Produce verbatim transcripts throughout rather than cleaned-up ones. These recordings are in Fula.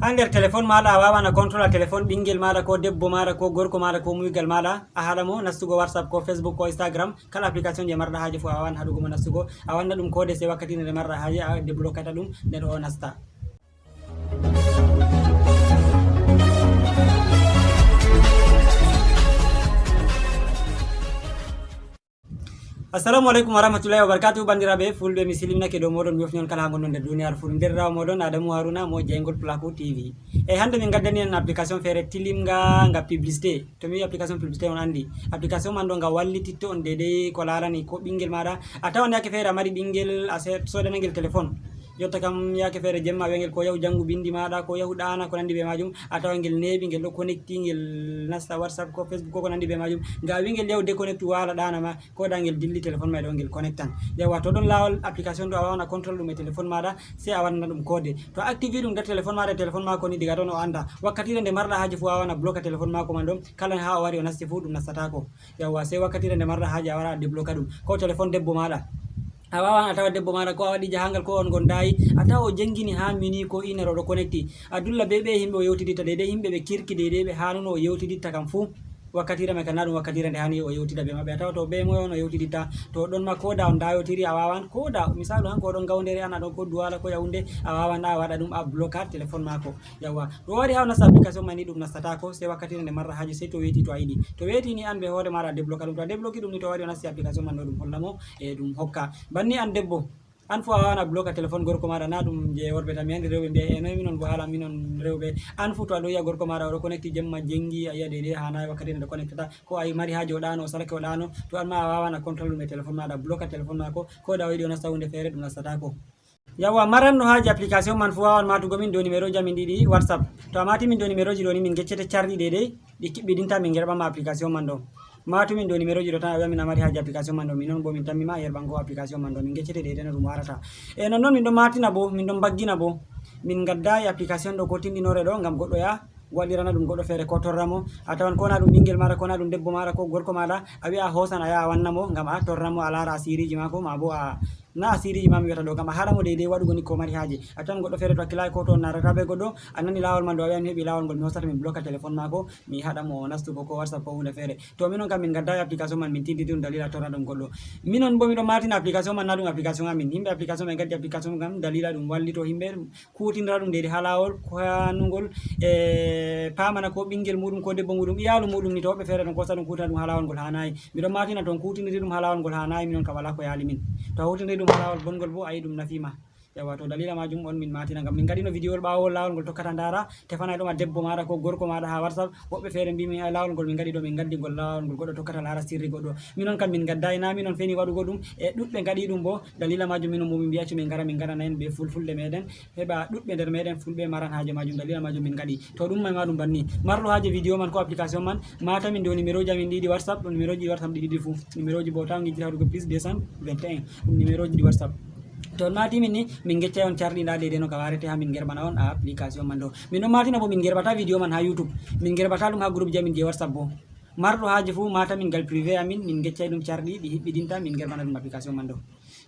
Ha nder téléphone maɗa a wawan a contrôla téléphone ɓingel maɗa ko debbo maɗa ko gorko maɗa ko muygal maɗa, a haɗa mo nastugo WhatsApp ko Facebook ko Instagram. Kala application je marɗa haje fu a wawan haɗugo mo nastugo. A wanna ɗum code, se wakkati nde marɗa haje a deblokata ɗum, nden o nasta. Assalamu alaikum warahmatullahi wabarakatuh. Bandiraɓe fulɓe, mi silminake dow moɗon, mi wofni on kala ha gonɗon nder duniyaaru fuu. Nderɗirawo moɗon Adamu Haruna mo jeyngol Plaku T V. E hande min gaddani on application feere tilimga nga publicité. To mi wi application publicité, on andi application man ɗo nga wallititto on deydey ko larani ko ɓingel maɗa. A tawan yake feere a mari ɓingel, a se-, sodanagel téléphone. Jotta kam yake feere jemma a wi'angel ko yahu jangu bindi maɗa, ko yahu ɗaana, ko nandi be majum. A tawa ngel neeɓi, ngel ɗo connecti, ngel nasta WhatsApp ko Facebook ko, ko nandi be majum. Nga a wi'ngel yahu déconnecte wala ɗaana ma, ko da ngel dilli téléphone ma ɗo ngel connectan. Yawa, to ɗon lawol application ɗo a wawan a contrôle ɗum e téléphone maɗa, se a wanna ɗum code. To a active ɗum nder téléphone maɗa, téléphone mako ni diga ton o anda. Wakkatire nde marɗa haje fu a wawan a bloka téléphone mako man ɗon, kala ha o wari o nasti fu ɗum nastatako. Yawa, se wakkatire nde marɗa haje a wara a débloka ɗum. Ko téléphone debbo maɗa. A wawan a tawa debbo maɗa ko a waɗi jahangal ko on gondayi, a tawa o jengini ha mini ko inere o ɗo connecti. A dulla be ɓe himɓe o yewtiditta, deydey himɓe ɓe kirki, deydey ɓe hanuno o yewtiditta kam fu. Wakkatire mai ka na ɗum wakkatire nde hani o yewtida be maɓɓe. A tawa to be moy on o yewtiditta, to ɗon ma ko da on dayotiri a wawan, ko da misalu han ko ɗon Gawndere an a ɗon ko Duwala ko Yaoundé, a wawan a waɗa ɗum a bloka téléphone mako. Yawa. Ɗo wari ha o nasta application man ni ɗum nastatako, se wakkatire nde marra haje, se to weeti to a yiɗi. To weeti ni an be hoore maɗa a débloka ɗum. To a débloki ɗum ni to wari o nasti application man ɗo ɗum holla mo e ɗum hokka. Banni an debbo, an fu a wawan a bloka téléphone gorko maɗa, na ɗum je worɓe tan. Mi andi rewɓe mbiya e noy minon bo hala minon rewɓe. An fu to a ɗo yi'a gorko maɗa o ɗo connecti jemma jengi, a yi'a deydey hanayi wakkati nde ɗo connectata, ko a mari haje o ɗaano, o salake o ɗaano, to an ma a wawan a contrôle ɗum e téléphone maɗa, bloka téléphone mako, ko da o yiɗi o nasta hunde feere ɗum nastatako. Yawa, maranno haje application man fu wawan matugo min dow numéro ji amin ɗiɗi WhatsApp. To a mati min dow numéro ji ɗo ni min geccete carɗi deydey ɗi kiɓɓidinta min gerɓa ma application man ɗo. Matu min dow numéro ji ɗo tan a wi'a min a mari haje application man ɗo, minon bo min tammi ma yerɓango application man ɗo, min geccete deydey no ɗum warata. E non non min ɗon matina bo, min ɗon baggina bo. Min gaddayi application ɗo ko tindinore ɗo ngam goɗɗo ya waɗirana ɗum goɗɗo feere ko torra mo. A tawan ko na ɗum ɓingel maɗa, ko na ɗum debbo maɗa, ko gorko maɗa, a wi'a a hosan a yaha a wanna mo ngam a torra mo, a lara asiriji mako, ma bo a na asiriji ma mi wiyata ɗo, ngam a haɗa mo deydey waɗugo ni ko mari haje. A tawan goɗɗo feere to hakkilayi ko to on narata be goɗɗo, a nani lawol man ɗo, a wi'a mi heɓi lawol ngol, mi hosata min bloka téléphone mako, mi haɗa mo nastugo ko WhatsApp ko hunde feere. To minon kam min gaddayi application man, min tinditi ɗum dalila torra ɗum goɗɗo. Minon bo miɗo matina application man, na ɗum application amin. Himɓe application ɓe gaddi application ngam dalila ɗum wallito himɓe, kutinira ɗum deydey ha lawol ko hanugol, e pamana ko ɓingel muɗum ko debbo muɗum, iyalu muɗum ni, to woɓɓe feere ɗon kosa ɗum kutina ɗum ha lawol ngol hanayi. Miɗon matina to on kutiniri ɗum ha lawol ngol hanayi, minon kam wala ko yali min. To a hutiniri ɗum ha lawol bongol bo, ayi ɗum nafi ma. Yawa, to dalila majum on min matina ngam min gaɗino vidéo ol ɓawo lawol ngol tokkata ndara, tefana ɗum a debbo maɗa ko gorko maɗa ha WhatsApp. Woɓɓe feere mbimi ay lawol ngol min gaɗi ɗo, min gaddi ngol lawol ngol goɗɗo tokkata lara sirri goɗɗo. Minon kam min gaddayi, na minon feni waɗugo ɗum, e ɗuɗɓe gaɗi ɗum bo. Dalila majum minon bo min mbiya accu min gara min gaɗana en be fulfulde meɗen, heɓa ɗuɗɓe nder meɗen fulɓe maran haje majum. Dalila majum min gaɗi. To ɗum mai ma ɗum banni. Marɗo haje vidéo man ko application man, mata min dow numéro ji amin ɗiɗi WhatsApp, ɗum numéro ji WhatsApp ɗi ɗiɗi fu. Numéro ji bo taw ngejjita waɗugo plus deux cent vingt et un. Ɗum numéro ji ɗi WhatsApp. To on mati min ni, min geccay on carɗi nda deydey no ka warete ha min gerɓana on application man ɗo. Min ɗon matina bo min gerɓata vidéo man ha YouTube. Min gerɓata ɗum ha groupe ji amin je WhatsApp bo. Marɗo haje fu mata min gal privé amin, min geccay ɗum carɗi ɗi hiɓɓidinta, min gerɓana ɗum application man ɗo.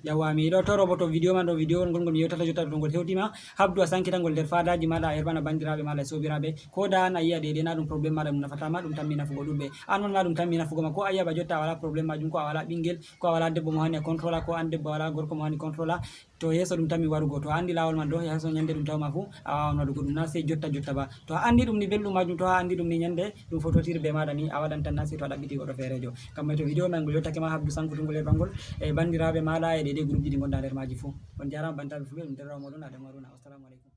Yawa, mi ɗo toro bo to vidéo man ɗo, vidéo ngol ngol mi yewtata jotta to ngol hewtima, habdu a sankita ngol nder fadaji maɗa, a yerɓana bandiraɓe maɗa e sobiraɓe. Ko da an a yi'a deydey na ɗum problème maɗa ɗum nafata ma, ɗum tammi nafugo ɗuɗɓe. An on ma ɗum tammi nafugo ma, ko a yi'a ba jotta a wala problème majum, ko a wala ɓingel, ko a wala debbo mo hani a contrôla, ko an debbo a wala gorko mo hani contrôla. To yeso ɗum tammi warugo, to a andi lawol man ɗo, yeso nyande ɗum tawma fu a wawan waɗugo ɗum, na sey jotta jotta ba. To a andi ɗum ni belɗum majum, to a andi ɗum ni nyande ɗum fototiri be maɗa ni, a waɗan tan, na sey to a ɗaɓɓiti goɗɗo feerejo. Kamma to vidéo man ngol yottake ma, habdu sankutugol e ɓangol e bandiraɓe maɗa e ɗeɗe groupe ji ɗi gonda nder maji fu. On jarama bantaɓe fu, ɓe ɗum derrawo moɗon Adamu Haruna. Assalamu alaikum.